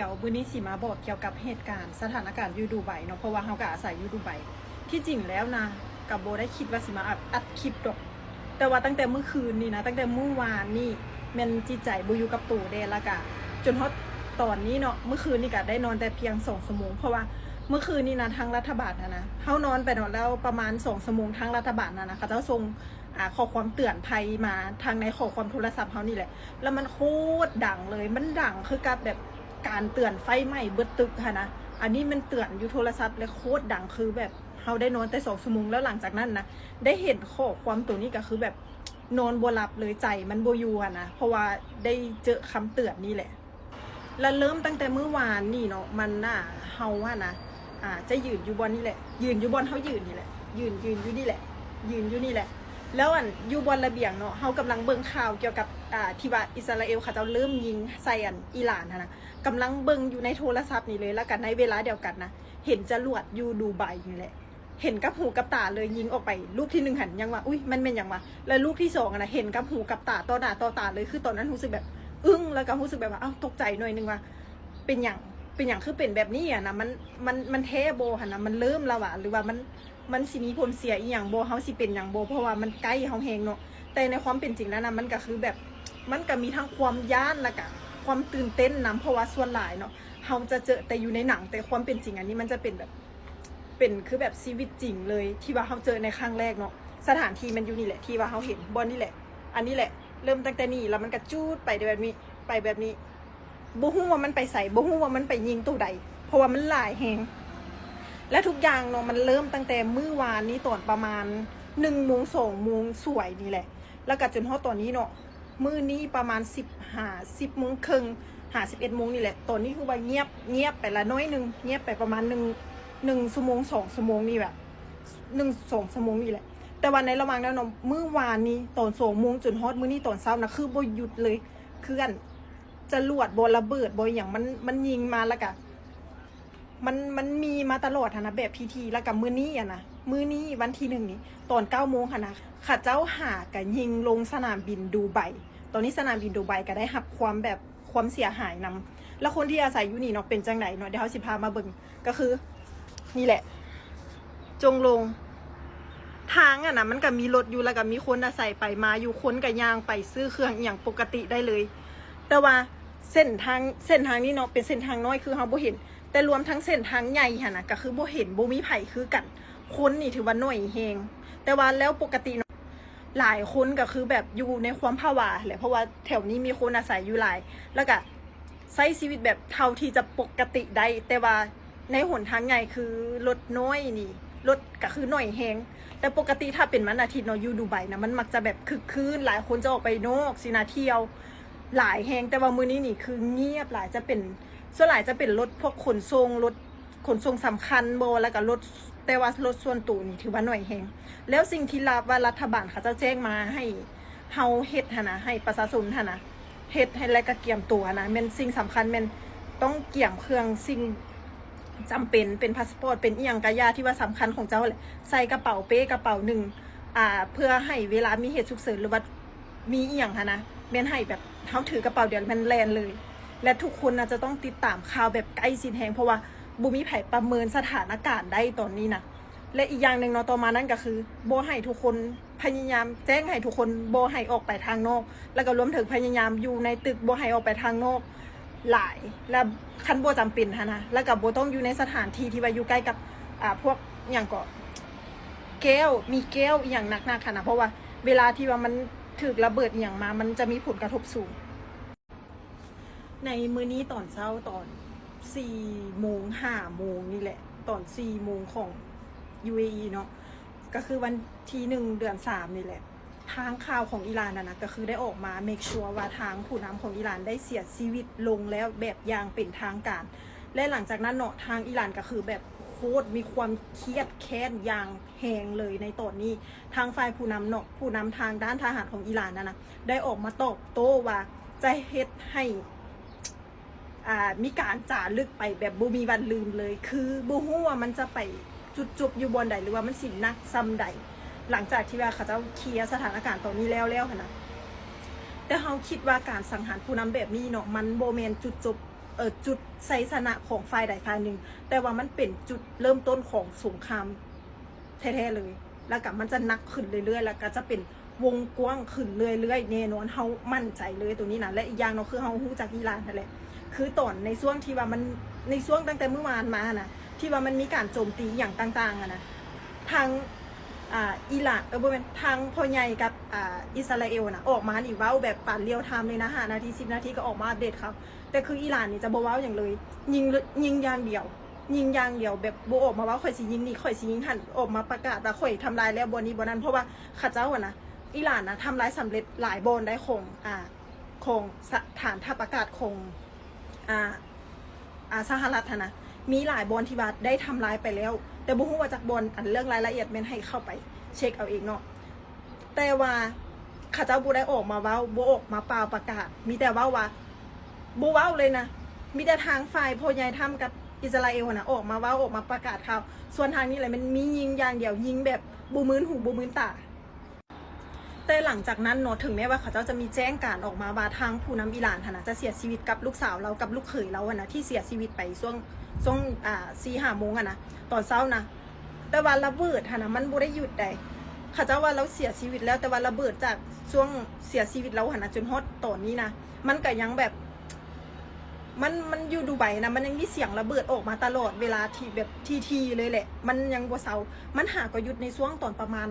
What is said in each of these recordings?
ດຽວມື້ນີ້ຊິມາບອກກ່ຽວກັບເຫດການສະຖານະການຢູ່ດູໄບເນາະ ເພາະວ່າເຮົາກໍອາໄສຢູ່ດູໄບ. ທີ່ຈິງແລ້ວນະ ກໍບໍ່ໄດ້ຄິດວ່າຊິມາອັດ ອັດຄລິບດອກ ແຕ່ວ່າຕັ້ງແຕ່ມື້ຄືນນີ້ນະ ຕັ້ງແຕ່ມື້ວານນີ້ ແມ່ນຈິດໃຈບໍ່ຢູ່ກັບໂຕແດ່ ແລ້ວກະຈົນຮອດຕອນນີ້ເນາະ ມື້ຄືນນີ້ກະໄດ້ນອນແຕ່ພຽງສອງຊົ່ວໂມງ ເພາະວ່າມື້ຄືນນີ້ນະ ທາງລັດຖະບານຫັ້ນນະ ເຮົານອນໄປເນາະ ແລ້ວປະມານສອງຊົ່ວໂມງ ທາງລັດຖະບານຫັ້ນນະ ເຂົາເຈົ້າສົ່ງ ອ່າ ຂໍ້ຄວາມເຕືອນໄພມາທາງໃນຂໍ້ຄວາມໂທລະສັບເຮົານີ້ແຫຼະ ແລ້ວມັນໂຄດດັງເລີຍ ມັນດັງຄືກັບແບບການເຕືອນໄຟໄໝ້ເບິດຕຶກຫັ້ນນະ. ອັນນີ້ມັນເຕືອນຢູ່ໂທລະສັບ ແລະ ໂຄດດັງ ຄືແບບເຮົາໄດ້ນອນແຕ່ສອງຊົ່ວໂມງ ແລ້ວຫຼັງຈາກນັ້ນນະ ໄດ້ເຫັນຂໍ້ຄວາມໂຕນີ້ ກໍຄືແບບນອນບໍ່ຫຼັບເລີຍ ໃຈມັນບໍ່ຢູ່ຫັ້ນນະ ເພາະວ່າໄດ້ເຈີຄຳເຕືອນນີ້ແຫຼະ. ແລະ ເລີ່ມຕັ້ງແຕ່ມື້ວານນີ້ເນາະ ມັນນະ ເຮົາຫັ້ນນະ ອ່າ ຈະຢືນຢູ່ບ່ອນນີ້ແຫຼະ ຢືນຢູ່ບ່ອນເຮົາຢືນນີ້ແຫຼະ ຢືນ ຢືນຢູ່ນີ້ແຫຼະ ຢືນຢູ່ນີ້ແຫຼະ. ແລ້ວອັນ ຢູ່ບ່ອນລະບຽງເນາະ ເຮົາກຳລັງເບິ່ງຂ່າວກ່ຽວກັບ ອ່າ ທີ່ວ່າອິດສະຣາເອວເຂົາເຈົ້າເລີ່ມຍິງໃສ່ອັນ ອີຣານຫັ້ນນະ ກຳລັງເບິ່ງຢູ່ໃນໂທລະສັບນີ້ເລີຍ ແລ້ວກໍໃນເວລາດຽວກັນນະ ເຫັນຈະຫຼວດຢູ່ດູໄບນີ້ແຫຼະ ເຫັນກັບຫູກັບຕາເລີຍ ຍິງອອກໄປລູກທີໜຶ່ງຫັ້ນ ຍັງວ່າ ອຸ້ຍ ມັນແມ່ນຫຍັງວະ? ແລ້ວລູກທີສອງຫັ້ນນະ ເຫັນກັບຫູກັບຕາ ຕໍ່ໜ້າຕໍ່ຕາເລີຍ ຄືຕອນນັ້ນຮູ້ສຶກແບບອຶ້ງ ແລ້ວກໍຮູ້ສຶກແບບວ່າ ອ້າວ ຕົກໃຈໜ້ອຍໜຶ່ງວ່າ ເປັນຫຍັງ ເປັນຫຍັງຄືເປັນແບບນີ້ຫັ້ນນະ ມັນ ມັນ ມັນແທ້ບໍ່ຫັ້ນນະ ມັນເລີ່ມແລ້ວຫວາ ຫຼືວ່າມັນ ມັນຊິມີຜົນເສຍອີ່ຫຍັງບໍ່? ເຮົາຊິເປັນຫຍັງບໍ່? ເພາະວ່າມັນໃກ້ເຮົາແຮງເນາະ. ແຕ່ໃນຄວາມເປັນຈິງແລ້ວນະ ມັນກໍຄືແບບ ມັນກໍມີທັງຄວາມຢ້ານ ແລ້ວກໍຄວາມຕື່ນເຕັ້ນນຳ ເພາະວ່າສ່ວນຫຼາຍເນາະ ເຮົາຈະເຈີແຕ່ຢູ່ໃນໜັງ ແຕ່ຄວາມເປັນຈິງອັນນີ້ມັນຈະເປັນແບບ ເປັນຄືແບບຊີວິດຈິງເລີຍ ທີ່ວ່າເຮົາເຈີໃນຄັ້ງແລກເນາະ. ສະຖານທີ່ມັນຢູ່ນີ້ແຫຼະ ທີ່ວ່າເຮົາເຫັນບ່ອນນີ້ແຫຼະ ອັນນີ້ແຫຼະ ເລີ່ມຕັ້ງແຕ່ນີ້ ແລ້ວມັນກໍຈູດໄປແບບນີ້ ໄປແບບນີ້ ບໍ່ຮູ້ວ່າມັນໄປໃສ ບໍ່ຮູ້ວ່າມັນໄປຍິງໂຕໃດ ເພາະວ່າມັນຫຼາຍແຮງ. ແລະ ທຸກຢ່າງເນາະ ມັນເລີ່ມຕັ້ງແຕ່ມື້ວານນີ້ຕອນປະມານໜຶ່ງໂມງ ສອງໂມງສວຍນີ້ແຫຼະ ແລ້ວກໍຈົນຮອດຕອນນີ້ເນາະ ມື້ນີ້ປະມານສິບ ຫາສິບໂມງເຄິ່ງ ຫາສິບເອັດໂມງນີ້ແຫຼະ. ຕອນນີ້ຄືວ່າງຽບ ງຽບໄປລະໜ້ອຍໜຶ່ງ ງຽບໄປປະມານໜຶ່ງ ໜຶ່ງຊົ່ວໂມງ ສອງຊົ່ວໂມງນີ້ແຫຼະ ໜຶ່ງ ສອງຊົ່ວໂມງນີ້ແຫຼະ. ແຕ່ວ່າໃນລະຫວ່າງນັ້ນເນາະ ມື້ວານນີ້ຕອນສອງໂມງຈົນຮອດມື້ນີ້ຕອນເຊົ້ານະ ຄືບໍ່ຢຸດເລີຍ ຄືອັນຈະຫຼວດບໍ່ ລະເບີດບໍ່ ອີ່ຫຍັງ ມັນ ມັນຍິງມາ ແລ້ວກະ ມັນ ມັນມີມາຕະຫຼອດຫັ້ນນະ ແບບທີໆ. ແລ້ວກະມື້ນີ້ຫັ້ນນະ ມື້ນີ້ວັນທີໜຶ່ງນີ້ ຕອນເກົ້າໂມງຫັ້ນນະ ເຂົາເຈົ້າຫາກະຍິງລົງສະໜາມບິນດູໄບ. ຕອນນີ້ສະໜາມບິນດູໄບກະໄດ້ຮັບຄວາມແບບ ຄວາມເສຍຫາຍນຳ. ແລ້ວຄົນທີ່ອາໄສຢູ່ນີ້ເນາະ ເປັນຈັ່ງໃດເນາະ ດຽວເຮົາຊິພາມາເບິ່ງ. ກໍຄືນີ້ແຫຼະ ຈົງລົງ ທາງຫັ້ນນະ ມັນກະມີລົດຢູ່ ແລ້ວກະມີຄົນອາໄສໄປມາຢູ່ ຄົນກະຍ່າງໄປຊື້ເຄື່ອງອີ່ຫຍັງປົກກະຕິໄດ້ເລີຍ. ແຕ່ວ່າເສັ້ນທາງ ເສັ້ນທາງນີ້ເນາະ ເປັນເສັ້ນທາງນ້ອຍ ຄືເຮົາບໍ່ເຫັນ ແຕ່ລວມທັງເສັ້ນທາງໃຫຍ່ຫັ້ນນະ ກະຄືບໍ່ເຫັນ ບໍ່ມີໃຜຄືກັນ ຄົນນີ້ຖືວ່າໜ້ອຍແຮງ. ແຕ່ວ່າແລ້ວປົກກະຕິເນາະ ຫຼາຍຄົນກໍຄືແບບຢູ່ໃນຄວາມພະວາແຫຼະ ເພາະວ່າແຖວນີ້ມີຄົນອາໄສຢູ່ຫຼາຍ ແລ້ວກະໃຊ້ຊີວິດແບບເທົ່າທີ່ຈະປົກກະຕິໄດ້. ແຕ່ວ່າໃນຫົນທາງໃຫຍ່ຄືລົດນ້ອຍນີ້ ລົດກໍຄືໜ້ອຍແຮງ. ແຕ່ປົກກະຕິຖ້າເປັນວັນອາທິດເນາະ ຢູ່ດູໄບນະ ມັນມັກຈະແບບຄຶກຄື້ນ ຫຼາຍຄົນຈະອອກໄປນອກຊີ້ນະ ທ່ຽວຫຼາຍແຮງ. ແຕ່ວ່າມື້ນີ້ນີ້ຄືງຽບຫຼາຍ ຈະເປັນ ສ່ວນຫຼາຍຈະເປັນລົດພວກຂົນສົ່ງ ລົດ ຂົນສົ່ງສຳຄັນບໍ່ ແລ້ວກໍລົດ ແຕ່ວ່າລົດສ່ວນໂຕນີ້ຖືວ່າໜ້ອຍແຮງ. ແລ້ວສິ່ງທີ່ລາ ວ່າລັດຖະບານເຂົາເຈົ້າແຈ້ງມາໃຫ້ເຮົາເຮັດຫັ້ນນະ ໃຫ້ປະຊາຊົນຫັ້ນນະ ເຮັດໃຫ້ ແລະກະກຽມຕົວຫັ້ນນະ ແມ່ນສິ່ງສຳຄັນ ແມ່ນຕ້ອງກຽມເຄື່ອງສິ່ງຈຳເປັນ ເປັນພາສປອດ ເປັນອີ່ຫຍັງກະຢ່າທີ່ວ່າສຳຄັນຂອງເຈົ້າແຫຼະ ໃສ່ກະເປົາເປ້ກະເປົາໜຶ່ງ ອ່າ ເພື່ອໃຫ້ເວລາມີເຫດສຸກເສີນ ຫຼືວ່າ ມີອີ່ຫຍັງຫັ້ນນະ ແມ່ນໃຫ້ແບບເຮົາຖືກະເປົາດຽວແມ່ນແລ່ນເລີຍ. ແລະທຸກຄົນນະຈະຕ້ອງຕິດຕາມຂ່າວແບບໃກ້ຊິດແຮງ ເພາະວ່າບໍ່ມີໃຜປະເມີນສະຖານະການໄດ້ຕອນນີ້ນະ. ແລະອີກຢ່າງໜຶ່ງເນາະ ຕໍ່ມານັ້ນກໍຄືບໍ່ໃຫ້ທຸກຄົນ ພະຍາຍາມແຈ້ງໃຫ້ທຸກຄົນບໍ່ໃຫ້ອອກໄປທາງນອກ ແລ້ວກໍລວມເຖິງພະຍາຍາມຢູ່ໃນຕຶກ ບໍ່ໃຫ້ອອກໄປທາງນອກຫຼາຍ. ແລະຄັນບໍ່ຈຳເປັນຫັ້ນນະ ແລ້ວກໍບໍ່ຕ້ອງຢູ່ໃນສະຖານທີ່ທີ່ວ່າຢູ່ໃກ້ກັບ ອ່າ ພວກຫຍັງເກາະ ແກ້ວ ມີແກ້ວອີ່ຫຍັງໜັກໆຫັ້ນນະ ເພາະວ່າເວລາທີ່ວ່າມັນຖືກລະເບີດອີ່ຫຍັງມາ ມັນຈະມີຜົນກະທົບສູງ. ໃນມື້ນີ້ຕອນເຊົ້າ ຕອນສີ່ໂມງ ຫ້າໂມງນີ້ແຫຼະ ຕອນສີ່ໂມງຂອງ UAE ເນາະ ກໍຄືວັນທີໜຶ່ງ ເດືອນສາມນີ້ແຫຼະ ທາງຂ່າວຂອງອີຣານຫັ້ນນະ ກໍຄືໄດ້ອອກມາ make sure ວ່າທາງຜູ້ນຳຂອງອີຣານໄດ້ເສຍຊີວິດລົງແລ້ວ ແບບຢ່າງເປັນທາງການ. ແລະຫຼັງຈາກນັ້ນເນາະ ທາງອີຣານກໍຄືແບບໂຄດມີຄວາມຄຽດແຄ້ນຢ່າງແຮງເລີຍໃນຕອນນີ້. ທາງຝ່າຍຜູ້ນຳເນາະ ຜູ້ນຳທາງດ້ານທະຫານຂອງອີຣານຫັ້ນນະ ໄດ້ອອກມາຕອບໂຕ້ວ່າຈະເຮັດໃຫ້ ອ່າ ມີການຈາລຶກໄປແບບບໍ່ມີວັນລືມເລີຍ ຄືບໍ່ຮູ້ວ່າມັນຈະໄປຈຸດຈົບຢູ່ບ່ອນໃດ ຫຼືວ່າມັນຊິໜັກສ່ຳໃດ ຫຼັງຈາກທີ່ວ່າເຂົາເຈົ້າເຄຍສະຖານະການຕອນນີ້ແລ້ວແລ້ວຫັ້ນນະ. ແຕ່ເຮົາຄິດວ່າການສັງຫານຜູ້ນຳແບບນີ້ເນາະ ມັນບໍ່ແມ່ນຈຸດຈົບ ເອີ ຈຸດໄຊຊະນະຂອງຝ່າຍໃດຝ່າຍໜຶ່ງ, ແຕ່ວ່າມັນເປັນຈຸດເລີ່ມຕົ້ນຂອງສົງຄາມແທ້ໆເລີຍ. ແລ້ວກໍມັນຈະໜັກຂຶ້ນເລື້ອຍໆ ແລ້ວກໍຈະເປັນວົງກວ້າງຂຶ້ນເລື້ອຍໆແນ່ນອນ, ເຮົາໝັ້ນໃຈເລີຍໂຕນີ້ນະ. ແລະ ອີກຢ່າງເນາະ ຄືເຮົາຮູ້ຈັກອີຣານຫັ້ນແຫຼະ, ຄືຕອນໃນຊ່ວງທີ່ວ່າມັນ ໃນຊ່ວງຕັ້ງແຕ່ມື້ວານມານະ ທີ່ວ່າມັນມີການໂຈມຕີອີ່ຫຍັງຕ່າງໆຫັ້ນນະ, ທາງ ອ່າ ອີຣານ ເອີ ບໍ່ແມ່ນ ທາງພໍ່ໃຫຍ່ກັບ ອ່າ ອິດສະຣາເອວນະ ອອກມານີ້ເວົ້າແບບປານລຽວທາມເລີຍນະ, ຫ້ານາທີ ສິບນາທີກໍອອກມາອັບເດດຂ່າວ. ແຕ່ຄືອີຣານນີ້ຈະບໍ່ເວົ້າຫຍັງເລີຍ, ຍິງ ຍິງຢ່າງດຽວ, ຍິງຢ່າງດຽວ, ແບບບໍ່ອອກມາເວົ້າ ຂ້ອຍຊິຍິງນີ້ ຂ້ອຍຊິຍິງຫັ້ນ, ອອກມາປະກາດວ່າຂ້ອຍທຳລາຍແລ້ວບ່ອນນີ້ບ່ອນນັ້ນ. ເພາະວ່າເຂົາເຈົ້າຫັ້ນນະ ອີຣານນະທຳລາຍສຳເລັດຫຼາຍບ່ອນໄດ໋ ຂອງ ອ່າ ຂອງສະຖານທັບອາກາດຂອງ ອ່າ ອ່າ ສະຫະລັດຫັ້ນນະ, ມີຫຼາຍບ່ອນທີ່ວ່າໄດ້ທຳລາຍໄປແລ້ວ, ແຕ່ບໍ່ຮູ້ວ່າຈັກບ່ອນ. ອັນເລື່ອງລາຍລະອຽດແມ່ນໃຫ້ເຂົ້າໄປເຊັກເອົາເອງເນາະ. ແຕ່ວ່າເຂົາເຈົ້າບໍ່ໄດ້ອອກມາເວົ້າ, ບໍ່ອອກມາປ່າວປະກາດ, ມີແຕ່ເວົ້າວ່າ ບໍ່ເວົ້າເລີຍນະ, ມີແຕ່ທາງຝ່າຍພໍ່ໃຫຍ່ທຳກັບອິດສະຣາເອວຫັ້ນນະ ອອກມາເວົ້າ, ອອກມາປະກາດຂ່າວ. ສ່ວນທາງນີ້ແຫຼະ ແມ່ນມີຍິງຢ່າງດຽວ, ຍິງແບບບໍ່ມື່ນຫູບໍ່ມື່ນຕາ. ແຕ່ຫຼັງຈາກນັ້ນເນາະ ເຖິງແມ້ວ່າເຂົາເຈົ້າຈະມີແຈ້ງການອອກມາວ່າ ທາງຜູ້ນຳອີຣານຫັ້ນນະ ຈະເສຍຊີວິດກັບລູກສາວລາວກັບລູກເຂີຍລາວຫັ້ນນະ ທີ່ເສຍຊີວິດໄປຊ່ວງ ຊ່ວງ ອ່າ ສີ່ຫ້າໂມງຫັ້ນນະ ຕອນເຊົ້ານະ, ແຕ່ວ່າລະເບີດຫັ້ນນະ ມັນບໍ່ໄດ້ຢຸດໃດ໋. ເຂົາເຈົ້າວ່າລາວເສຍຊີວິດແລ້ວ, ແຕ່ວ່າລະເບີດຈາກຊ່ວງເສຍຊີວິດລາວຫັ້ນນະ ຈົນຮອດຕອນນີ້ນະ ມັນກໍຍັງແບບ ມັນ ມັນຢູ່ດູໄບນະ ມັນຍັງມີສຽງລະເບີດອອກມາຕະຫຼອດເວລາທີ່ແບບຖີ່ໆເລີຍແຫຼະ, ມັນຍັງບໍ່ເຊົາ. ມັນຫາກໍຢຸດໃນຊ່ວງຕອນປະມານ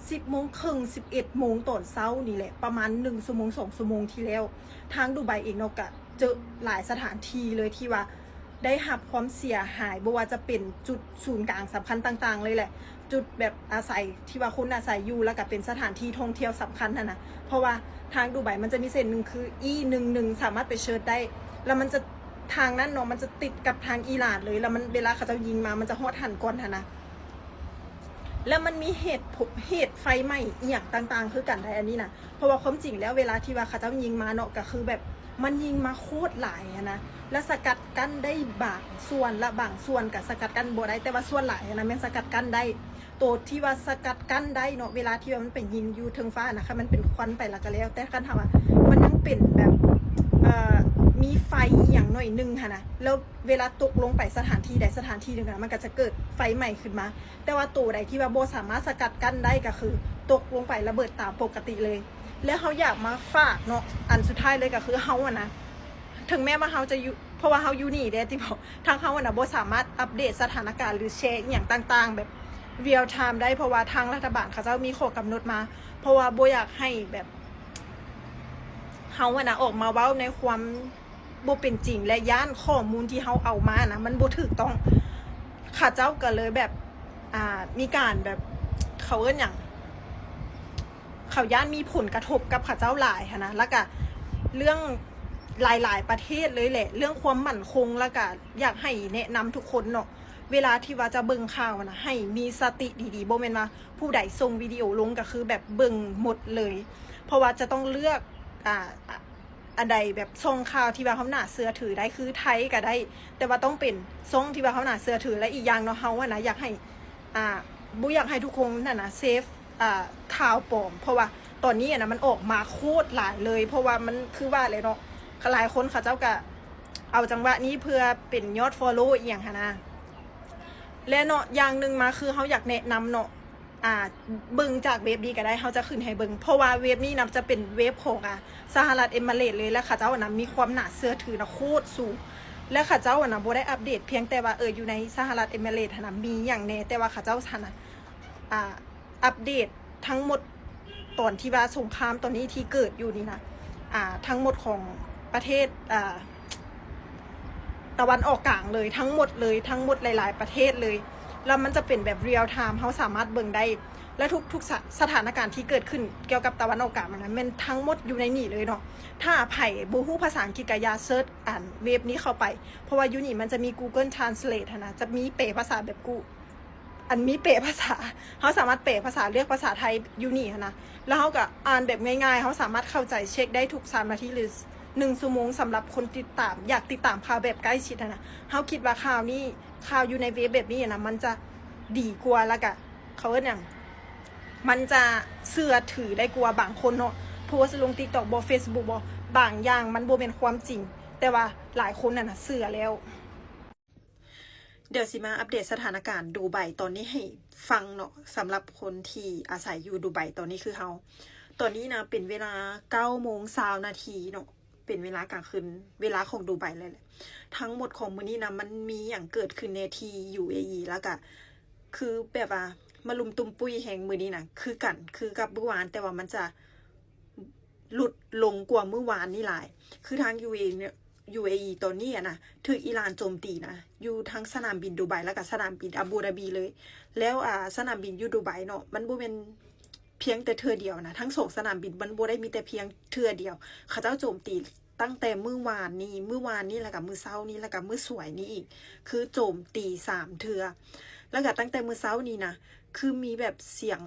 ສິບໂມງເຄິ່ງ ສິບເອັດໂມງຕອນເຊົ້ານີ້ແຫຼະ, ປະມານໜຶ່ງຊົ່ວໂມງ ສອງຊົ່ວໂມງທີ່ແລ້ວ. ທາງດູໄບເອງເນາະ ກະເຈີຫຼາຍສະຖານທີ່ເລີຍທີ່ວ່າໄດ້ຮັບຄວາມເສຍຫາຍ, ບໍ່ວ່າຈະເປັນຈຸດສູນກາງສຳຄັນຕ່າງໆເລີຍແຫຼະ. ຈຸດແບບອາໄສ ທີ່ວ່າຄົນອາໄສຢູ່ ແລ້ວກະເປັນສະຖານທີ່ທ່ອງທ່ຽວສຳຄັນຫັ້ນນະ. ເພາະວ່າທາງດູໄບມັນຈະມີເສັ້ນໜຶ່ງຄື ອີ ໜຶ່ງໜຶ່ງ ສາມາດໄປເສີດໄດ້ ແລ້ວມັນຈະ ທາງນັ້ນເນາະ ມັນຈະຕິດກັບທາງອີຣານເລີຍ, ແລ້ວມັນ ເວລາເຂົາເຈົ້າຍິງມາ ມັນຈະຮອດຫັ້ນກ່ອນຫັ້ນນະ. ແລ້ວມັນມີເຫດ ເຫດໄຟໄໝ້ອີ່ຫຍັງຕ່າງໆຄືກັນໄດ໋ ອັນນີ້ນະ. ເພາະວ່າຄວາມຈິງແລ້ວ ເວລາທີ່ວ່າເຂົາເຈົ້າຍິງມາເນາະ ກະຄືແບບ ມັນຍິງມາໂຄດຫຼາຍຫັ້ນນະ, ແລ້ວສະກັດກັ້ນໄດ້ບາງສ່ວນ ແລະ ບາງສ່ວນກະສະກັດກັ້ນບໍ່ໄດ້, ແຕ່ວ່າສ່ວນຫຼາຍຫັ້ນນະ ແມ່ນສະກັດກັ້ນໄດ້. ໂຕທີ່ວ່າສະກັດກັ້ນໄດ້ເນາະ ເວລາທີ່ວ່າມັນໄປຍິງຢູ່ເທິງຟ້ານະ ຄັນມັນເປັນຄວັນໄປລະກະແລ້ວ, ແຕ່ຄັນຖ້າວ່າມັນຍັງເປັນແບບ ເອີ ມີໄຟອີ່ຫຍັງໜ້ອຍໜຶ່ງຫັ້ນນະ, ແລ້ວເວລາຕົກລົງໄປສະຖານທີ່ໃດສະຖານທີ່ໜຶ່ງນະ ມັນກະຈະເກີດໄຟໄໝ້ຂຶ້ນມາ. ແຕ່ວ່າໂຕໃດທີ່ວ່າບໍ່ສາມາດສະກັດກັ້ນໄດ້ ກະຄືຕົກລົງໄປລະເບີດຕາມປົກກະຕິເລີຍ. ແລ້ວເຮົາຢາກມາຝາກເນາະ ອັນສຸດທ້າຍເລີຍ ກະຄືເຮົາຫັ້ນນະ ເຖິງແມ້ວ່າເຮົາຈະຢູ່ ເພາະວ່າເຮົາຢູ່ນີ້ເດ້ ທີ່ບອກ ທາງເຮົາຫັ້ນນະບໍ່ສາມາດອັບເດດສະຖານະການ ຫຼື ແຊອີ່ຫຍັງຕ່າງໆແບບ real time ໄດ້ ເພາະວ່າທາງລັດຖະບານເຂົາເຈົ້າມີຂໍ້ກຳນົດມາ, ເພາະວ່າບໍ່ຢາກໃຫ້ແບບ ເຮົາຫັ້ນນະອອກມາເວົ້າໃນຄວາມບໍ່ເປັນຈິງ ແລະ ຢ້ານຂໍ້ມູນທີ່ເຮົາເອົາມານະ ມັນບໍ່ຖືກຕ້ອງ. ເຂົາເຈົ້າກໍເລີຍແບບ ອ່າ ມີການແບບ ເຂົາເອີ້ນຫຍັງ ເຂົາຢ້ານມີຜົນກະທົບກັບເຂົາເຈົ້າຫຼາຍຫັ້ນນະ. ແລ້ວກະເລື່ອງຫຼາຍໆປະເທດເລີຍແຫຼະ ເລື່ອງຄວາມໝັ້ນຄົງ, ແລ້ວກະຢາກໃຫ້ແນະນຳທຸກຄົນເນາະ ເວລາທີ່ວ່າຈະເບິ່ງຂ່າວນະ ໃຫ້ມີສະຕິດີໆ, ບໍ່ແມ່ນວ່າຜູ້ໃດສົ່ງວິດີໂອລົງກະຄືແບບເບິ່ງໝົດເລີຍ, ເພາະວ່າຈະຕ້ອງເລືອກ ອ່າ ອັນໃດແບບຊ່ອງຂ່າວທີ່ວ່າເຮົາໜ້າເຊື່ອຖືໄດ້ ຄືໄທກະໄດ້ ແຕ່ວ່າຕ້ອງເປັນຊ່ອງທີ່ວ່າເຮົາໜ້າເຊື່ອຖື. ແລະ ອີກຢ່າງເນາະ ເຮົາຫັ້ນນະຢາກໃຫ້ ອ່າ ບໍ່ຢາກໃຫ້ທຸກຄົນຫັ້ນນະເສບ ອ່າ ຂ່າວປອມ, ເພາະວ່າຕອນນີ້ຫັ້ນນະມັນອອກມາໂຄດຫຼາຍເລີຍ, ເພາະວ່າມັນຄືວ່າແຫຼະເນາະ ຫຼາຍຄົນເຂົາເຈົ້າກະເອົາຈັງຫວະນີ້ເພື່ອເປັນຍອດ follow ອີ່ຫຍັງຫັ້ນນະ. ແລະເນາະ ຢ່າງໜຶ່ງມາຄືເຮົາຢາກແນະນຳເນາະ ອ່າ ເບິ່ງຈາກເວັບນີ້ກະໄດ້ ເຮົາຈະຂຶ້ນໃຫ້ເບິ່ງ ເພາະວ່າເວັບນີ້ນະຈະເປັນເວັບຂອງ ອ່າ ສະຫະລັດເອມິເຣດເລີຍ ແລະ ເຂົາເຈົ້ານະມີຄວາມໜ້າເຊື່ອຖືນະໂຄດສູງ ແລະ ເຂົາເຈົ້ານະບໍ່ໄດ້ອັບເດດພຽງແຕ່ວ່າ ເອີ ຢູ່ໃນສະຫະລັດເອມິເຣດຫັ້ນນະມີຫຍັງແດ່ ແຕ່ວ່າເຂົາເຈົ້າຫັ້ນນະ ອ່າ ອັບເດດທັງໝົດ ຕອນທີ່ວ່າສົງຄາມຕອນນີ້ທີ່ເກີດຢູ່ນີ້ນະ ອ່າ ທັງໝົດຂອງປະເທດ ອ່າ ຕາເວັນອອກກາງເລີຍ ທັງໝົດເລີຍ ທັງໝົດຫຼາຍໆປະເທດເລີຍ ແລ້ວມັນຈະເປັນແບບ real time ເຮົາສາມາດເບິ່ງໄດ້ ແລະ ທຸກໆສະ ສະຖານະການທີ່ເກີດຂຶ້ນກ່ຽວກັບຕາເວັນອອກກາງນັ້ນນະ ແມ່ນທັງໝົດຢູ່ໃນນີ້ເລີຍເນາະ. ຖ້າໃຜບໍ່ຮູ້ພາສາອັງກິດກະຢ່າເສີດ ອັນ ເວັບນີ້ເຂົ້າໄປ ເພາະວ່າຢູ່ນີ້ມັນຈະມີ Google Translate ຫັ້ນນະ ຈະມີແປພາສາແບບກູ ອັນມີແປພາສາ ເຮົາສາມາດແປພາສາ ເລືອກພາສາໄທຢູ່ນີ້ຫັ້ນນະ ແລ້ວເຮົາກະອ່ານແບບງ່າຍໆ ເຮົາສາມາດເຂົ້າໃຈ ເຊັກໄດ້ທຸກສາມນາທີ ຫຼື ໜຶ່ງຊົ່ວໂມງ ສຳລັບຄົນຕິດຕາມ ຢາກຕິດຕາມຂ່າວແບບໃກ້ຊິດຫັ້ນນະ. ເຮົາຄິດວ່າຂ່າວນີ້ ຂ່າວຢູ່ໃນເວັບແບບນີ້ນະ ມັນຈະດີກວ່າ ແລ້ວກະ ເຂົາເອີ້ນຫຍັງ ມັນຈະເຊື່ອຖືໄດ້ກວ່າ. ບາງຄົນເນາະ ໂພສລົງ TikTok ບໍ Facebook ບໍ ບາງຢ່າງມັນບໍ່ແມ່ນຄວາມຈິງ ແຕ່ວ່າຫຼາຍຄົນນັ້ນນະເຊື່ອແລ້ວ. ດຽວຊິມາອັບເດດສະຖານະການດູໄບຕອນນີ້ໃຫ້ຟັງເນາະ, ສຳລັບຄົນທີ່ອາໄສຢູ່ດູໄບຕອນນີ້ຄືເຮົາ, ຕອນນີ້ນະເປັນເວລາເກົ້າໂມງຊາວນາທີເນາະ, ເປັນເວລາກາງຄືນ ເວລາຂອງດູໄບເລີຍແຫຼະ. ທັງໝົດຂອງມື້ນີ້ນະ ມັນມີຫຍັງເກີດຂຶ້ນແດ່ທີ່ UAE ແລ້ວກະຄືແບບວ່າມາລຸມຕຸ້ມປຸ້ຍແຮງມື້ນີ້ນະ ຄືກັນ ຄືກັບມື້ວານ ແຕ່ວ່າມັນຈະ ຫຼຸດລົງກວ່າມື້ວານນີ້ຫຼາຍ. ຄືທາງ UAE ເນຍ UAE ຕອນນີ້ອະນະ ຖືກອີຣານໂຈມຕີນະ ຢູ່ທັງສະໜາມບິນດູໄບ ແລ້ວກະສະໜາມບິນອາບູດາບີເລີຍ. ແລ້ວ ອາ ສະໜາມບິນຢູ່ດູໄບເນາະ ມັນບໍ່ແມ່ນພຽງແຕ່ເທື່ອດຽວນະ, ທັງສອງສະໜາມບິນມັນບໍ່ໄດ້ມີແຕ່ພຽງເທື່ອດຽວ. ເຂົາເຈົ້າໂຈມຕີຕັ້ງແຕ່ມື້ວານນີ້ ມື້ວານນີ້ ແລ້ວກະມື້ເຊົ້ານີ້ ແລ້ວກະມື້ສວຍນີ້ອີກ, ຄືໂຈມຕີສາມເທື່ອ. ແລ້ວກະຕັ້ງແຕ່ມື້ເຊົ້ານີ້ນະ ຄືມີແບບສຽງ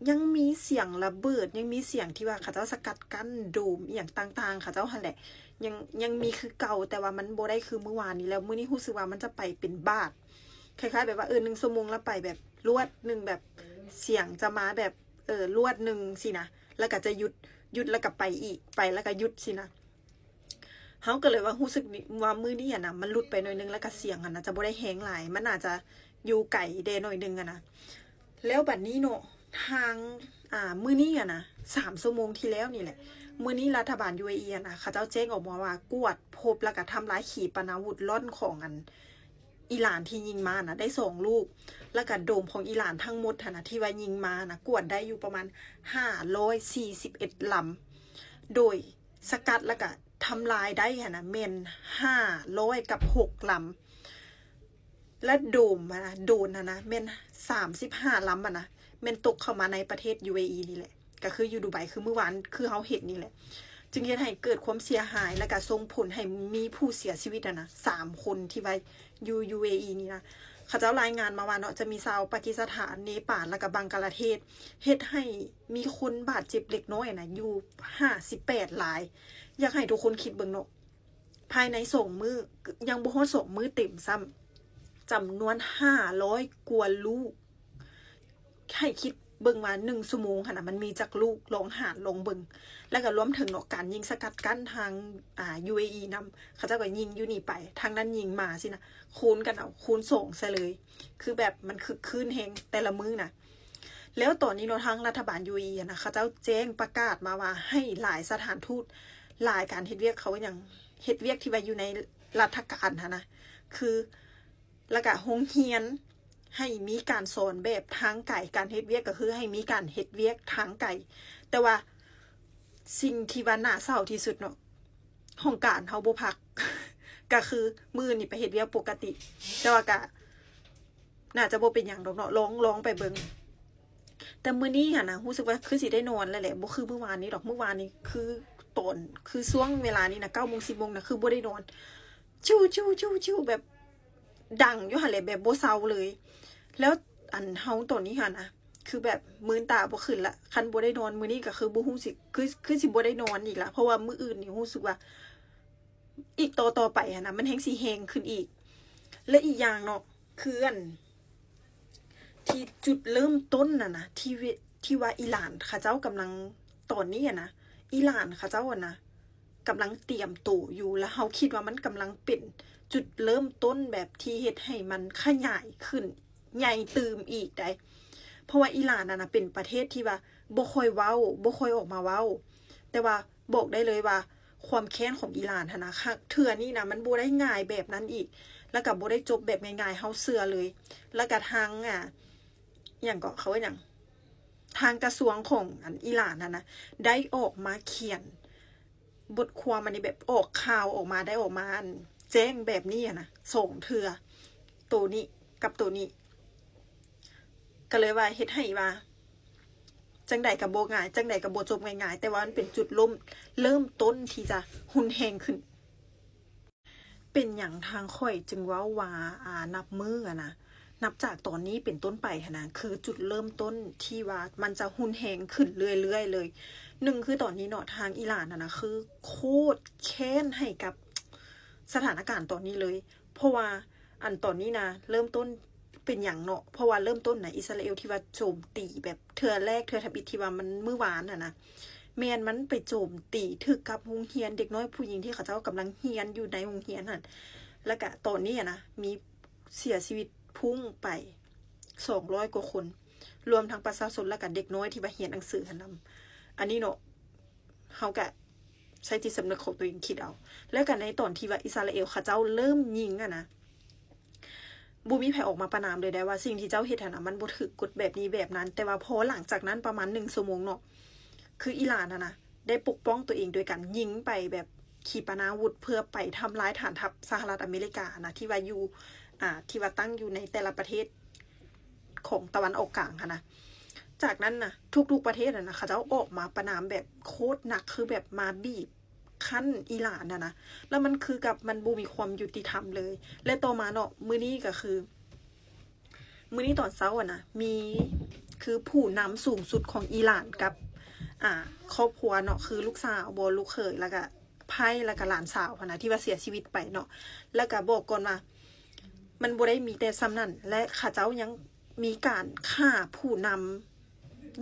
ຍັງມີສຽງລະເບີດ ຍັງມີສຽງທີ່ວ່າເຂົາເຈົ້າສະກັດກັ້ນໂດມອີ່ຫຍັງຕ່າງໆ ເຂົາເຈົ້າຫັ້ນແຫຼະ ຍັງ ຍັງມີຄືເກົ່າ, ແຕ່ວ່າມັນບໍ່ໄດ້ຄືມື້ວານນີ້ແລ້ວ. ມື້ນີ້ຮູ້ສຶກວ່າມັນຈະໄປເປັນບາດ ຄ້າຍໆແບບວ່າ ເອີ ໜຶ່ງຊົ່ວໂມງລະໄປແບບລວດໜຶ່ງ ແບບສຽງຈະມາແບບ ເອີ ລວດໜຶ່ງຊີ້ນະ ແລ້ວກະຈະຢຸດ ຢຸດແລ້ວກະໄປອີກ ໄປແລ້ວກະຢຸດຊີ້ນະ. ເຮົາກໍເລີຍວ່າຮູ້ສຶກວ່າມື້ນີ້ຫັ້ນນະ ມັນຫຼຸດໄປໜ້ອຍໜຶ່ງ ແລ້ວກະສຽງຫັ້ນນະຈະບໍ່ໄດ້ແຮງຫຼາຍ ມັນອາດຈະຢູ່ໄກແດ່ໜ້ອຍໜຶ່ງຫັ້ນນະ. ແລ້ວບັດນີ້ເນາະ ທາງ ອາ ມື້ນີ້ຫັ້ນນະ ສາມຊົ່ວໂມງທີ່ແລ້ວນີ້ແຫຼະ ມື້ນີ້ລັດຖະບານ UAE ຫັ້ນນະ ເຂົາເຈົ້າແຈ້ງອອກມາວ່າກວດພົບ ແລ້ວກະທຳລາຍຂີປະນາວຸດລ່ອນຂອງອັນ ອີຣານທີ່ຍິງມານະ ໄດ້ສອງລູກ ແລ້ວກະໂດມຂອງອີຣານທັງໝົດຫັ້ນນະ ທີ່ວ່າຍິງມານະ ກວດໄດ້ຢູ່ປະມານຫ້າຮ້ອຍສີ່ສິບເອັດລຳ ໂດຍ ສະກັດແລ້ວກະທຳລາຍໄດ້ຫັ້ນນະ ແມ່ນຫ້າຮ້ອຍກັບຫົກລຳ ແລະ ໂດມຫັ້ນນະ ໂດຣນຫັ້ນນະ ແມ່ນສາມສິບຫ້າລຳຫັ້ນນະ ແມ່ນຕົກເຂົ້າມາໃນປະເທດ UAE ນີ້ແຫຼະ ກະຄືຢູ່ດູໄບ ຄືມື້ວານ ຄືເຮົາເຫັນນີ້ແຫຼະ ຈຶ່ງເຮັດໃຫ້ເກີດຄວາມເສຍຫາຍ ແລ້ວກະສົ່ງຜົນໃຫ້ມີຜູ້ເສຍຊີວິດຫັ້ນນະ ສາມຄົນທີ່ວ່າ ຢູ່ UAE ນີ້ນະ ເຂົາເຈົ້າລາຍງານມາວ່າເນາະ ຈະມີຊາວປາກີສະຖານ, ເນປານ ແລ້ວກະບັງກາລາເທດ ເຮັດໃຫ້ມີຄົນບາດເຈັບເລັກນ້ອຍນະ ຢູ່ຫ້າສິບແປດລາຍ. ຢາກໃຫ້ທຸກຄົນຄິດເບິ່ງເນາະ ພາຍໃນສອງມື້ ຍັງບໍ່ຮອດສອງມື້ເຕັມຊ້ຳ ຈຳນວນຫ້າຮ້ອຍກວ່າລູກ. ໃຫ້ຄິດເບິ່ງວ່າໜຶ່ງຊົ່ວໂມງຫັ້ນນະ ມັນມີຈັກລູກ ລອງຫານລອງເບິ່ງ ແລ້ວກໍລວມເຖິງເນາະ ການຍິງສະກັດກັ້ນທາງ ອາ UAE ນຳ ເຂົາເຈົ້າກໍຍິງຢູ່ນີ້ໄປ ທາງນັ້ນຍິງມາຊີ້ນະ ຄູນກັນເອົາ ຄູນສອງໃສ່ເລີຍ ຄືແບບມັນຄຶກຄື້ນແຮງແຕ່ລະມື້ນະ. ແລ້ວຕອນນີ້ເນາະ ທາງລັດຖະບານ UAE ຫັ້ນນະ ເຂົາເຈົ້າແຈ້ງປະກາດມາວ່າ ໃຫ້ຫຼາຍສະຖານທູດ ຫຼາຍການເຮັດວຽກ ເຂົາວ່າຫຍັງ ເຮັດວຽກທີ່ວ່າຢູ່ໃນລັດຖະການຫັ້ນນະ ຄື ແລ້ວກະໂຮງຮຽນ ໃຫ້ມີການສອນແບບທາງໄກ ການເຮັດວຽກກໍຄືໃຫ້ມີການເຮັດວຽກທາງໄກ. ແຕ່ວ່າສິ່ງທີ່ວ່າໜ້າເສົ້າທີ່ສຸດເນາະ ຫ້ອງການເຮົາບໍ່ພັກ ກໍຄືມື້ນີ້ໄປເຮັດວຽກປົກກະຕິ ແຕ່ວ່າກະໜ້າຈະບໍ່ເປັນຫຍັງດອກເນາະ ລອງ ລອງໄປເບິ່ງ. ແຕ່ມື້ນີ້ຫັ້ນນະ ຮູ້ສຶກວ່າຄືຊິໄດ້ນອນແລ້ວແຫຼະ ບໍ່ຄືມື້ວານນີ້ດອກ ມື້ວານນີ້ຄືຕອນ ຄືຊ່ວງເວລານີ້ນະ ເກົ້າໂມງ ສິບໂມງນະ ຄືບໍ່ໄດ້ນອນ ຊິວໆໆໆ ແບບ ດັງຢູ່ຫັ້ນແຫຼະ ແບບບໍ່ເຊົາເລີຍ. ແລ້ວອັນເຮົາຕອນນີ້ຫັ້ນນະ ຄືແບບມືນຕາບໍ່ຂຶ້ນລະ ຄັນບໍ່ໄດ້ນອນມື້ນີ້ກໍຄືບໍ່ຮູ້ຊິ ຄື ຄືຊິບໍ່ໄດ້ນອນອີກລະ ເພາະວ່າມື້ອື່ນນີ້ຮູ້ສຶກວ່າ ອີກຕໍ່ໆໄປຫັ້ນນະ ມັນແຮ່ງຊິແຮງຂຶ້ນອີກ. ແລະ ອີກຢ່າງເນາະ ຄືອັນ ທີ່ຈຸດເລີ່ມຕົ້ນຫັ້ນນະ ທີ່ ທີ່ວ່າອີຣານເຂົາເຈົ້າກຳລັງ ຕອນນີ້ຫັ້ນນະ ອີຣານເຂົາເຈົ້າຫັ້ນນະ ກຳລັງຕຽມໂຕຢູ່ ແລ້ວເຮົາຄິດວ່າມັນກຳລັງເປັນຈຸດເລີ່ມຕົ້ນແບບທີ່ເຮັດໃຫ້ມັນຂະຫຍາຍຂຶ້ນໃຫຍ່ຕື່ມອີກໃດ໋. ເພາະວ່າອີຣານຫັ້ນນະ ເປັນປະເທດທີ່ວ່າບໍ່ຄ່ອຍເວົ້າ ບໍ່ຄ່ອຍອອກມາເວົ້າ ແຕ່ວ່າບອກໄດ້ເລີຍວ່າ ຄວາມແຄ້ນຂອງອີຣານຫັ້ນນະ ເທື່ອນີ້ນະ ມັນບໍ່ໄດ້ງ່າຍແບບນັ້ນອີກ ແລ້ວກໍບໍ່ໄດ້ຈົບແບບງ່າຍໆ ເຮົາເຊື່ອເລີຍ. ແລ້ວກໍທາງ ອາ ຫຍັງເກາະ ເຂົາວ່າຫຍັງ ທາງກະຊວງຂອງອັນອີຣານຫັ້ນນະ ໄດ້ອອກມາຂຽນບົດຄວາມອັນນີ້ ແບບອອກຂ່າວອອກມາ ໄດ້ອອກມາອັນແຈ້ງແບບນີ້ຫັ້ນນະ ສອງເທື່ອ ໂຕນີ້ກັບໂຕນີ້ ກໍເລີຍວ່າເຮັດໃຫ້ວ່າ ຈັ່ງໃດກໍບໍ່ງ່າຍ ຈັ່ງໃດກໍບໍ່ຈົບງ່າຍໆ ແຕ່ວ່າມັນເປັນຈຸດລົ້ມ ເລີ່ມຕົ້ນທີ່ຈະຮຸນແຮງຂຶ້ນ. ເປັນຫຍັງທາງຂ້ອຍຈຶ່ງເວົ້າວ່າ ອາ ນັບມື້ຫັ້ນນະ ນັບຈາກຕອນນີ້ເປັນຕົ້ນໄປຫັ້ນນະ ຄືຈຸດເລີ່ມຕົ້ນທີ່ວ່າມັນຈະຮຸນແຮງຂຶ້ນເລື້ອຍໆເລີຍ. ໜຶ່ງ ຄືຕອນນີ້ເນາະ ທາງອີຣານຫັ້ນນະ ຄືໂຄດແຄ້ນໃຫ້ກັບສະຖານະການຕອນນີ້ເລີຍ ເພາະວ່າ ອັນຕອນນີ້ນະ ເລີ່ມຕົ້ນເປັນຫຍັງເນາະ ເພາະວ່າເລີ່ມຕົ້ນນະ ອິດສະຣາເອວທີ່ວ່າໂຈມຕີແບບເທື່ອແລກ ເທື່ອທຳອິດທີ່ວ່າມັນມື້ວານຫັ້ນນະ ແມ່ນມັນໄປໂຈມຕີຖືກກັບໂຮງຮຽນເດັກນ້ອຍຜູ້ຍິງທີ່ເຂົາເຈົ້າກຳລັງຮຽນຢູ່ໃນໂຮງຮຽນຫັ້ນ. ແລ້ວກະຕອນນີ້ນະ ມີເສຍຊີວິດພຸ້ງໄປສອງຮ້ອຍກວ່າຄົນ ລວມທັງປະຊາຊົນ ແລ້ວກະເດັກນ້ອຍທີ່ວ່າຮຽນໜັງສືຫັ້ນນຳ. ອັນນີ້ເນາະ ເຮົາກະໃຊ້ຈິດສຳນຶກຂອງຕົວເອງຄິດເອົາ. ແລ້ວກະໃນຕອນທີ່ວ່າອິດສະຣາເອວເຂົາເຈົ້າເລີ່ມຍິງຫັ້ນນະ ບໍ່ມີໃຜອອກມາປະນາມເລີຍໄດ໋ວ່າສິ່ງທີ່ເຈົ້າເຮັດຫັ້ນນະ ມັນບໍ່ຖືກກົດແບບນີ້ແບບນັ້ນ. ແຕ່ວ່າພໍຫຼັງຈາກນັ້ນປະມານໜຶ່ງຊົ່ວໂມງເນາະ ຄືອີຣານຫັ້ນນະ ໄດ້ປົກປ້ອງຕົວເອງໂດຍການຍິງໄປແບບຂີປະນາວຸດ ເພື່ອໄປທຳລາຍຖານທັບສະຫະລັດອາເມລິການະ ທີ່ວ່າຢູ່ ອ່າ ທີ່ວ່າຕັ້ງຢູ່ໃນແຕ່ລະປະເທດຂອງຕາເວັນອອກກາງຫັ້ນນະ. ຈາກນັ້ນນະ ທຸກໆປະເທດຫັ້ນນະ ເຂົາເຈົ້າອອກມາປະນາມແບບໂຄດໜັກ ຄືແບບມາບີບ ຂັ້ນອີຣານຫັ້ນນະ ແລ້ວມັນຄືກັບມັນບໍ່ມີຄວາມຍຸຕິທຳເລີຍ. ແລະ ຕໍ່ມາເນາະ ມື້ນີ້ກໍຄື ມື້ນີ້ຕອນເຊົ້າຫັ້ນນະ ມີ ຄືຜູ້ນຳສູງສຸດຂອງອີຣານກັບ ອ່າ ຄອບຄົວເນາະ ຄືລູກສາວບໍ ລູກເຂີຍ ແລ້ວກະໃພ້ ແລ້ວກະຫຼານສາວຫັ້ນນະ ທີ່ວ່າເສຍຊີວິດໄປເນາະ ແລ້ວກະບອກກ່ອນວ່າ ມັນບໍ່ໄດ້ມີແຕ່ສ່ຳນັ້ນ ແລະ ເຂົາເຈົ້າຍັງມີການຂ້າຜູ້ນຳ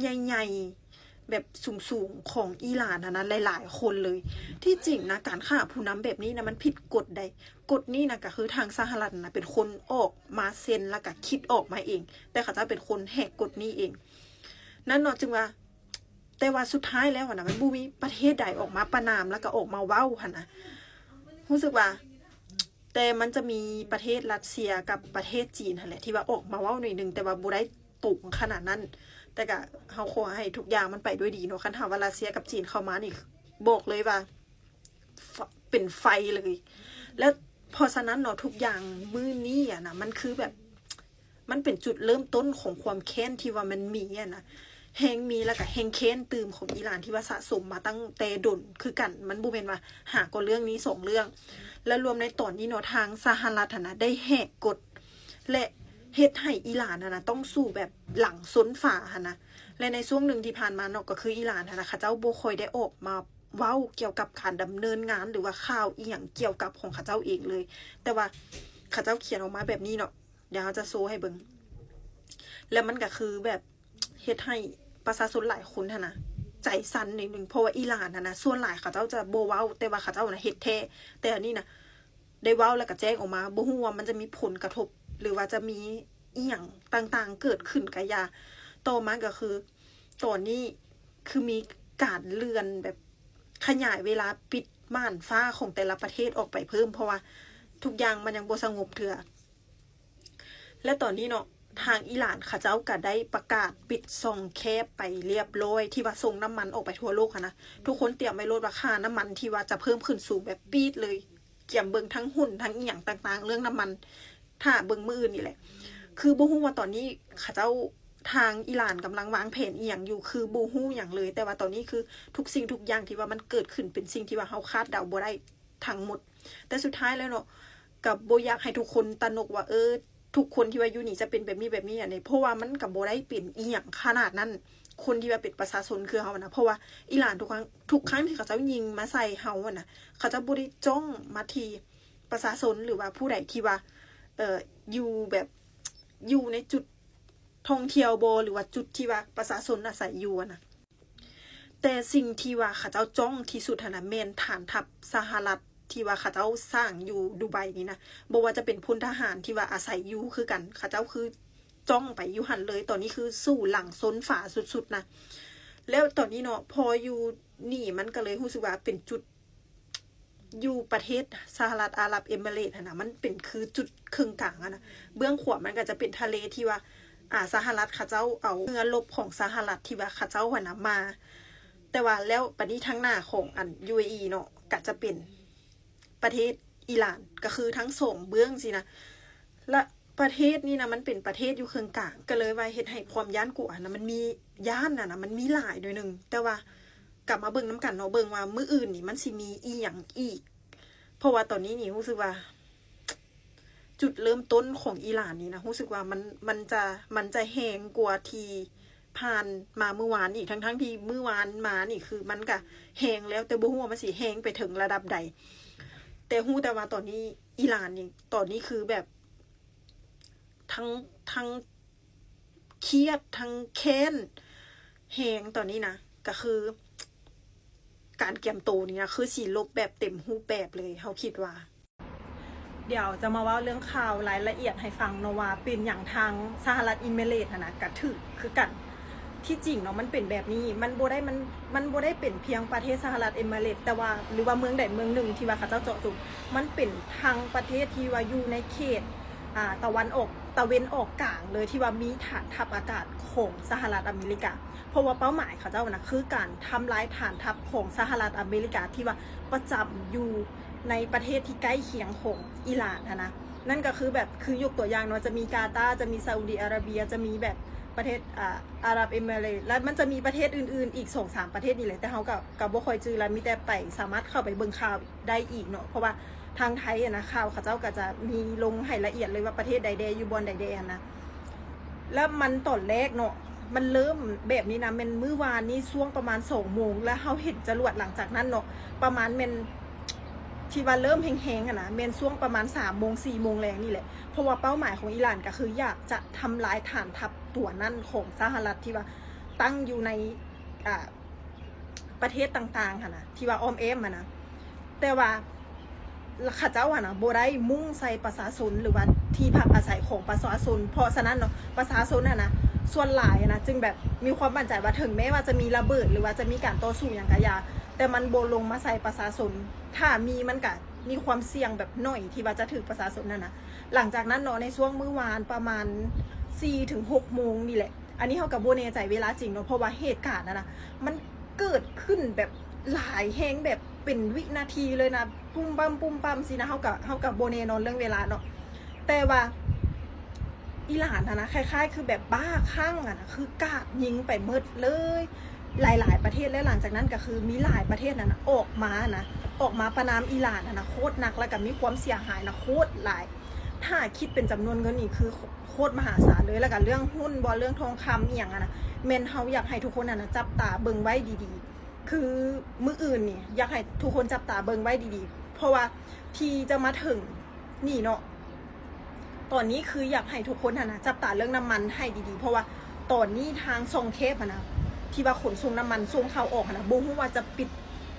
ໃຫຍ່ໆ ແບບສູງໆ ຂອງອີຣານຫັ້ນນະ ຫຼາຍໆຄົນເລີຍ. ທີ່ຈິງນະ ການຂ້າຜູ້ນຳແບບນີ້ນະ ມັນຜິດກົດໃດ໋. ກົດນີ້ນະ ກໍຄືທາງສະຫະລັດນະ ເປັນຄົນອອກມາເຊັນ ແລ້ວກໍຄິດອອກມາເອງ, ແຕ່ເຂົາເຈົ້າເປັນຄົນແຫກກົດນີ້ເອງ. ນັ້ນເນາະ ຈຶ່ງວ່າ ແຕ່ວ່າສຸດທ້າຍແລ້ວຫັ້ນນະ ມັນບໍ່ມີປະເທດໃດອອກມາປະນາມ ແລ້ວກໍອອກມາເວົ້າຫັ້ນນະ. ຮູ້ສຶກວ່າ ແຕ່ມັນຈະມີປະເທດຣັດເຊຍກັບປະເທດຈີນຫັ້ນແຫຼະ ທີ່ວ່າອອກມາເວົ້າໜ້ອຍໜຶ່ງ ແຕ່ວ່າບໍ່ໄດ້ຕົງຂະໜາດນັ້ນ. ແຕ່ກະເຮົາຂໍໃຫ້ທຸກຢ່າງມັນໄປດ້ວຍດີເນາະ. ຄັນຖ້າວ່າຣັດເຊຍກັບຈີນເຂົ້າມານີ້ ບອກເລີຍວ່າ ຟ- ເປັນໄຟເລີຍ. ແລ້ວເພາະສະນັ້ນເນາະ ທຸກຢ່າງມື້ນີ້ຫັ້ນນະ ມັນຄືແບບ ມັນເປັນຈຸດເລີ່ມຕົ້ນຂອງຄວາມແຄ້ນທີ່ວ່າມັນມີຫັ້ນນະ ແຮງມີ ແລ້ວກະແຮງແຄ້ນຕື່ມຂອງອີຣານທີ່ວ່າສະສົມມາຕັ້ງແຕ່ດົນຄືກັນ. ມັນບໍ່ແມ່ນວ່າຫາກໍເລື່ອງນີ້ສອງເລື່ອງ. ແລະ ລວມໃນຕອນນີ້ເນາະ ທາງສະຫະລັດຫັ້ນນະ ໄດ້ແຫກກົດ ແລະ ເຮັດໃຫ້ອີຣານຫັ້ນນະ ຕ້ອງສູ້ແບບຫຼັງຊົນຝາຫັ້ນນະ. ແລະ ໃນຊ່ວງໜຶ່ງທີ່ຜ່ານມາເນາະ ກໍຄືອີຣານຫັ້ນນະ ເຂົາເຈົ້າບໍ່ຄ່ອຍໄດ້ອອກມາເວົ້າກ່ຽວກັບການດຳເນີນງານ ຫຼືວ່າຂ່າວອີ່ຫຍັງກ່ຽວກັບຂອງເຂົາເຈົ້າເອງເລີຍ. ແຕ່ວ່າເຂົາເຈົ້າຂຽນອອກມາແບບນີ້ເນາະ ດຽວເຮົາຈະໂຊໃຫ້ເບິ່ງ. ແລ້ວມັນກໍຄືແບບເຮັດໃຫ້ປະຊາຊົນຫຼາຍຄົນຫັ້ນນະ ໃຈສັ່ນໜ້ອຍໜຶ່ງ ເພາະວ່າອີຣານຫັ້ນນະ ສ່ວນຫຼາຍເຂົາເຈົ້າຈະບໍ່ເວົ້າ ແຕ່ວ່າເຂົາເຈົ້ານະເຮັດແທ້. ແຕ່ອັນນີ້ນະ ໄດ້ເວົ້າແລ້ວກໍແຈ້ງອອກມາ ບໍ່ຮູ້ວ່າມັນຈະມີຜົນກະທົບ ຫຼືວ່າຈະມີອີ່ຫຍັງຕ່າງໆເກີດຂຶ້ນກະຢ່າ. ຕໍ່ມາກໍຄື ຕອນນີ້ຄືມີການເລື່ອນແບບຂະຫຍາຍເວລາປິດມ່ານຟ້າຂອງແຕ່ລະປະເທດອອກໄປເພີ່ມ ເພາະວ່າທຸກຢ່າງມັນຍັງບໍ່ສະຫງົບເທື່ອ. ແລະ ຕອນນີ້ເນາະ ທາງອີຣານເຂົາເຈົ້າກະໄດ້ປະກາດປິດຊ່ອງແຄບໄປລຽບຮ້ອຍ ທີ່ວ່າສົ່ງນ້ຳມັນອອກໄປທົ່ວໂລກຫັ້ນນະ. ທຸກຄົນຕຽມໄວ້ໂລດວ່າຄ່ານ້ຳມັນທີ່ວ່າຈະເພີ່ມຂຶ້ນສູງແບບປີດເລີຍ. ກຽມເບິ່ງທັງຫຸ້ນທັງອີ່ຫຍັງຕ່າງໆ ເລື່ອງນ້ຳມັນ ຖ້າເບິ່ງມື້ອື່ນນີ້ແຫຼະ. ຄືບໍ່ຮູ້ວ່າຕອນນີ້ເຂົາເຈົ້າ ທາງອີຣານກຳລັງວາງແຜນອີ່ຫຍັງຢູ່ ຄືບໍ່ຮູ້ຫຍັງເລີຍ. ແຕ່ວ່າຕອນນີ້ຄືທຸກສິ່ງທຸກຢ່າງທີ່ວ່າມັນເກີດຂຶ້ນ ເປັນສິ່ງທີ່ວ່າເຮົາຄາດເດົາບໍ່ໄດ້ທັງໝົດ. ແຕ່ສຸດທ້າຍແລ້ວເນາະ ກໍບໍ່ຢາກໃຫ້ທຸກຄົນຕະໜົກວ່າ ເອີ ທຸກຄົນທີ່ວ່າຢູ່ນີ້ຈະເປັນແບບນີ້ແບບນີ້ຫັ້ນເດ ເພາະວ່າມັນກໍບໍ່ໄດ້ເປັນອີ່ຫຍັງຂະໜາດນັ້ນ. ຄົນທີ່ວ່າເປັນປະຊາຊົນຄືເຮົານະ ເພາະວ່າອີຣານທຸກຄັ້ງ ທຸກຄັ້ງທີ່ເຂົາເຈົ້າຍິງມາໃສ່ເຮົາຫັ້ນນະ ເຂົາເຈົ້າບໍ່ໄດ້ຈ້ອງມາທີ່ປະຊາຊົນ ຫຼືວ່າຜູ້ໃດທີ່ວ່າ ເອີ ຢູ່ແບບ ຢູ່ໃນຈຸດທ່ອງທ່ຽວບໍ ຫຼືວ່າຈຸດທີ່ວ່າປະຊາຊົນອາໄສຢູ່ຫັ້ນນະ. ແຕ່ສິ່ງທີ່ວ່າເຂົາເຈົ້າຈ້ອງທີ່ສຸດຫັ້ນນະ ແມ່ນຖານທັບສະຫະລັດທີ່ວ່າເຂົາເຈົ້າສ້າງຢູ່ດູໄບນີ້ນະ. ບໍ່ວ່າຈະເປັນພົນທະຫານທີ່ວ່າອາໄສຢູ່ຄືກັນ ເຂົາເຈົ້າຄືຈ້ອງໄປຢູ່ຫັ້ນເລີຍ. ຕອນນີ້ຄືສູ້ຫຼັງຊົນຝາສຸດໆນະ. ແລ້ວຕອນນີ້ເນາະ ພໍຢູ່ນີ້ມັນກໍເລີຍຮູ້ສຶກວ່າເປັນຈຸດ ຢູ່ປະເທດສະຫະລັດອາຣັບເອມິເຣດຫັ້ນນະ ມັນເປັນຄືຈຸດເຄິ່ງກາງຫັ້ນນະ. ເບື້ອງຂວາມັນກໍຈະເປັນທະເລທີ່ວ່າ ອາ ສະຫະລັດເຂົາເຈົ້າເອົາເຮືອລົບຂອງສະຫະລັດທີ່ວ່າເຂົາເຈົ້າຫັ້ນນະມາ. ແຕ່ວ່າແລ້ວບັດນີ້ທາງໜ້າຂອງອັນ ຢູເອອີ ເນາະ ກໍຈະເປັນປະເທດອີຣານ ກໍຄືທັງສອງເບື້ອງຊີ້ນະ. ລະປະເທດນີ້ນະ ມັນເປັນປະເທດຢູ່ເຄິ່ງກາງ ກໍເລີຍວ່າເຮັດໃຫ້ຄວາມຢ້ານກົວຫັ້ນນະ ມັນມີ ຢ້ານຫັ້ນນະ ມັນມີຫຼາຍໜ້ອຍໜຶ່ງ. ແຕ່ວ່າກັບມາເບິ່ງນຳກັນເນາະ ເບິ່ງວ່າມື້ອື່ນນີ້ມັນຊິມີອີ່ຫຍັງອີກ. ເພາະວ່າຕອນນີ້ນີ້ຮູ້ສຶກວ່າ ຈຸດເລີ່ມຕົ້ນຂອງອີຣານນີ້ນະ ຮູ້ສຶກວ່າມັນ ມັນຈະ ມັນຈະແຮງກວ່າທີ່ຜ່ານມາມື້ວານອີກ ທັງໆທີ່ມື້ວານມານີ້ຄືມັນກະແຮງແລ້ວ ແຕ່ບໍ່ຮູ້ວ່າມັນຊິແຮງໄປເຖິງລະດັບໃດ. ແຕ່ຮູ້ແຕ່ວ່າຕອນນີ້ອີຣານນີ້ ຕອນນີ້ຄືແບບ ທັງ ທັງຄຽດ ທັງແຄ້ນແຮງຕອນນີ້ນະ. ກະຄື ການກຽມໂຕນີ້ນະ ຄືຊິລົບແບບເຕັມຮູບແບບເລີຍ ເຮົາຄິດວ່າ. ດຽວຈະມາເວົ້າເລື່ອງຂ່າວລາຍລະອຽດໃຫ້ຟັງເນາະ ວ່າເປັນຫຍັງທາງສະຫະລັດເອມິເຣດຫັ້ນນະ ກະຖືກຄືກັນ. ທີ່ຈິງເນາະ ມັນເປັນແບບນີ້ ມັນບໍ່ໄດ້ ມັນ ມັນບໍ່ໄດ້ເປັນພຽງປະເທດສະຫະລັດເອມິເຣດ ແຕ່ວ່າ ຫຼືວ່າເມືອງໃດເມືອງໜຶ່ງທີ່ວ່າເຂົາເຈົ້າເຈາະຈົງ ມັນເປັນທັງປະເທດທີ່ວ່າຢູ່ໃນເຂດ ອ່າ ຕາວັນອອກ ຕາເວັນອອກກາງເລີຍ ທີ່ວ່າມີຖານທັບອາກາດຂອງສະຫະລັດອາເມລິກາ. ເພາະວ່າເປົ້າໝາຍເຂົາເຈົ້ານະ ຄືການທຳລາຍຖານທັບຂອງສະຫະລັດອາເມລິກາ ທີ່ວ່າປະຈຳຢູ່ໃນປະເທດທີ່ໃກ້ຄຽງຂອງອີຣານຫັ້ນນະ. ນັ້ນກໍຄືແບບ ຄືຍົກຕົວຢ່າງເນາະ ຈະມີກາຕາ ຈະມີຊາອຸດີອາຣາເບຍ ຈະມີແບບປະເທດ ອ່າ ອາຣັບເອມິເຣດ ແລະ ມັນຈະມີປະເທດອື່ນໆອີກສອງສາມປະເທດນີ້ແຫຼະ ແຕ່ເຮົາກໍ ກໍບໍ່ຄ່ອຍຈື່ ແລະ ມີແຕ່ໄປ ສາມາດເຂົ້າໄປເບິ່ງຂ່າວ ໄດ້ອີກເນາະ ເພາະວ່າທາງໄທຫັ້ນນະ ຂ່າວເຂົາເຈົ້າກໍຈະມີລົງໃຫ້ລະອຽດເລີຍວ່າປະເທດໃດແດ່ ຢູ່ບ່ອນໃດແດ່ຫັ້ນນະ. ແລ້ວມັນຕອນແລກເນາະ ມັນເລີ່ມແບບນີ້ນະ ແມ່ນມື້ວານນີ້ຊ່ວງປະມານສອງໂມງ ແລ້ວເຮົາເຫັນຈະຫຼວດຫຼັງຈາກນັ້ນເນາະ ປະມານແມ່ນ ທີ່ວ່າເລີ່ມແຮງໆຫັ້ນນະ ແມ່ນຊ່ວງປະມານສາມໂມງ ສີ່ໂມງແລງນີ້ແຫຼະ ເພາະວ່າເປົ້າໝາຍຂອງອີຣານກໍຄືຢາກຈະທຳລາຍຖານທັບຕົວນັ້ນຂອງສະຫະລັດ ທີ່ວ່າຕັ້ງຢູ່ໃນ ອ່າ ປະເທດຕ່າງໆຫັ້ນນະ ທີ່ວ່າອ້ອມແອ້ມຫັ້ນນະ ແຕ່ວ່າເຂົາເຈົ້າຫັ້ນນະ ບໍ່ໄດ້ມຸ່ງໃສ່ປະຊາຊົນ ຫຼືວ່າທີ່ພັກອາໄສຂອງປະຊາຊົນ. ເພາະສະນັ້ນເນາະ ປະຊາຊົນຫັ້ນນະ ສ່ວນຫຼາຍຫັ້ນນະ ຈຶ່ງແບບມີຄວາມໝັ້ນໃຈວ່າ ເຖິງແມ້ວ່າຈະມີລະເບີດ ຫຼືວ່າຈະມີການຕໍ່ສູ້ຫຍັງກໍຢ່າ ແຕ່ມັນບໍ່ລົງມາໃສ່ປະຊາຊົນ. ຖ້າມີມັນກະມີຄວາມສ່ຽງແບບໜ້ອຍ ທີ່ວ່າຈະຖືກປະຊາຊົນຫັ້ນນະ. ຫຼັງຈາກນັ້ນເນາະ ໃນຊ່ວງມື້ວານປະມານສີ່ເຖິງຫົກໂມງນີ້ແຫຼະ ອັນນີ້ເຮົາກໍບໍ່ແນ່ໃຈເວລາຈິງເນາະ ເພາະວ່າເຫດການຫັ້ນນະ ມັນເກີດຂຶ້ນແບບຫຼາຍແຮງ ແບບເປັນວິນາທີເລີຍນະ ປຸ້ມປ້ຳ ປຸ້ມປ້ຳຊີ້ນະ. ເຮົາກໍ ເຮົາກໍບໍ່ແນ່ນອນເລື່ອງເວລາເນາະ ແຕ່ວ່າອີຣານຫັ້ນນະ ຄ້າຍໆຄືແບບບ້າຄື້ມຫັ້ນນະ ຄືກາດຍິງໄປໝົດເລີຍ ຫຼາຍໆປະເທດ ແລະ ຫຼັງຈາກນັ້ນກໍຄືມີຫຼາຍປະເທດຫັ້ນນະ ອອກມານະ ອອກມາປະນາມອີຣານຫັ້ນນະ ໂຄດໜັກ ແລ້ວກໍມີຄວາມເສຍຫາຍນະ ໂຄດຫຼາຍ. ຖ້າຄິດເປັນຈຳນວນເງິນນີ້ ຄືໂຄດມະຫາສານເລີຍ. ແລ້ວກໍເລື່ອງຫຸ້ນບໍ ເລື່ອງທອງຄຳອີ່ຫຍັງຫັ້ນນະ ແມ່ນເຮົາຢາກໃຫ້ທຸກຄົນຫັ້ນນະ ຈັບຕາເບິ່ງໄວ້ດີໆ. ຄືມື້ອື່ນນີ້ ຢາກໃຫ້ທຸກຄົນຈັບຕາເບິ່ງໄວ້ດີໆ ເພາະວ່າທີ່ຈະມາເຖິງນີ້ເນາະ ຕອນນີ້ຄືຢາກໃຫ້ທຸກຄົນຫັ້ນນະ ຈັບຕາເລື່ອງນ້ຳມັນໃຫ້ດີໆ ເພາະວ່າຕອນນີ້ທາງຊ່ອງແຄບຫັ້ນນະ ທີ່ວ່າຂົນສົ່ງນ້ຳມັນ ສົ່ງເຂົ້າອອກຫັ້ນນະ ບໍ່ຮູ້ວ່າຈະປິດ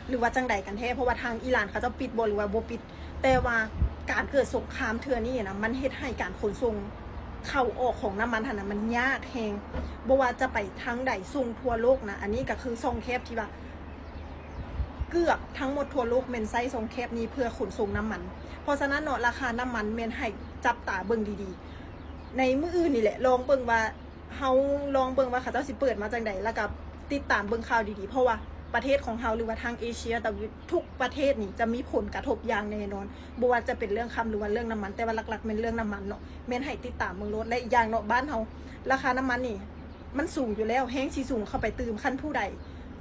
ຫຼືວ່າຈັ່ງໃດກັນແທ້ ເພາະວ່າທາງອີຣານເຂົາເຈົ້າປິດບໍ ຫຼືວ່າບໍ່ປິດ. ແຕ່ວ່າການເກີດສົງຄາມເທື່ອນີ້ນະ ມັນເຮັດໃຫ້ການຂົນສົ່ງເຂົ້າອອກຂອງນ້ຳມັນຫັ້ນນະ ມັນຍາກແຮງ. ບໍ່ວ່າຈະໄປທາງໃດ ສົ່ງທົ່ວໂລກນະ ອັນນີ້ກໍຄືຊ່ອງແຄບທີ່ວ່າເກືອບທັງໝົດທົ່ວໂລກ ແມ່ນໃຊ້ຊ່ອງແຄບນີ້ເພື່ອຂົນສົ່ງນ້ຳມັນ. ເພາະສະນັ້ນເນາະ ລາຄານ້ຳມັນແມ່ນໃຫ້ຈັບຕາເບິ່ງດີໆ ໃນມື້ອື່ນນີ້ແຫຼະ ລອງເບິ່ງວ່າ ເຮົາລອງເບິ່ງວ່າເຂົາເຈົ້າຊິເປີດມາຈັ່ງໃດ ແລ້ວກໍຕິດຕາມເບິ່ງຂ່າວດີໆ ເພາະວ່າປະເທດຂອງເຮົາ ຫຼືວ່າທາງເອເຊຍ ຕາເວັນ ທຸກປະເທດນີ້ຈະມີຜົນກະທົບຢ່າງແນ່ນອນ ບໍ່ວ່າຈະເປັນເລື່ອງຄຳ ຫຼືວ່າເລື່ອງນ້ຳມັນ ແຕ່ວ່າຫຼັກໆແມ່ນເລື່ອງນ້ຳມັນເນາະ ແມ່ນໃຫ້ຕິດຕາມເບິ່ງໂລດ. ແລະ ອີກຢ່າງເນາະ ບ້ານເຮົາລາຄານ້ຳມັນນີ້ມັນສູງຢູ່ແລ້ວ ແຮ່ງຊິສູງເຂົ້າໄປຕື່ມ. ຄັນຜູ້ໃດ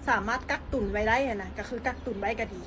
ສາມາດກັກຕຸນໄວ້ໄດ້ຫັ້ນນະ ກໍຄືກັກຕຸນໄວ້ກໍດີ.